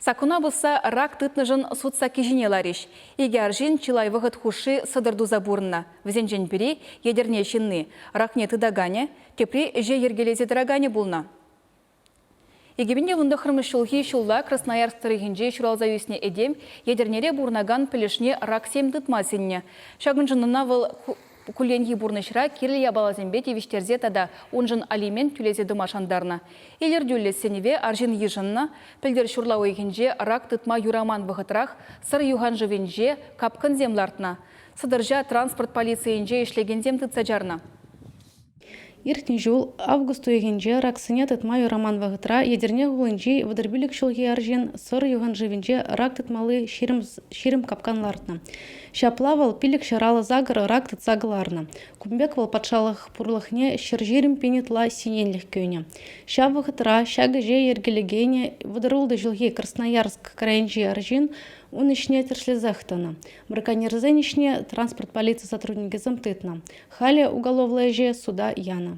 Саккуна пӑсса рак тытнӑшӑн суд сакки ҫине ларӗҫ. Икӗ арҫын чылай вӑхӑт хушши сӑтӑр туса пурӑннӑ. Вӗсенчен пӗри, Етӗрне ҫынни, ракне тытаканӗ, тепри ӗҫе йӗркелесе тӑраканӗ пулнӑ. 2019 ҫулхи ҫулла Красноярск тӑрӑхӗнче ҫуралса ӳснӗ этем Етӗрнере пурӑнакан пӗлӗшне раксем тытма сӗннӗ. Ҫакӑншӑн ӑна вӑл кулленхи пурнӑҫра кирлӗ япаласемпе тивӗҫтерсе тата уншӑн алимент тӳлесе тӑма шантарнӑ. Илӗртӳллӗ сӗнӗве арҫын йышӑннӑ. Пӗлтӗр ҫурла уйӑхӗнче рак тытма юраман вӑхӑтрах Сӑр юханшывӗнче капкӑнсем лартнӑ. Сӑтӑрҫа транспорт полицийӗнче ӗҫлекенсем тытса чарнӑ. Иртнӗ ҫул август уйӑхӗнче раксене тытма юраман вӑхӑтра Етӗрне хулинчи 35 ҫулхи арҫын Сӑр юханшывӗнче рак тытмалли 20 капкан лартнӑ. Ҫапла вӑл 558 рак тытса кӑларнӑ. Кун пек вӑл патшалӑх пурлӑхне 120 пин ытла сиенлӗх кӳнӗ. Ҫав вӑхӑтра ҫак ӗҫе йӗркелекенӗ 36 ҫулхи Красноярск крайӗнчи арҫын ун ӗҫне тӗрӗслесех тӑнӑ. Браконьерсен ӗҫне транспорт полици сотрудникӗсем тытнӑ. Халӗ уголовлӑ ӗҫе суда янӑ.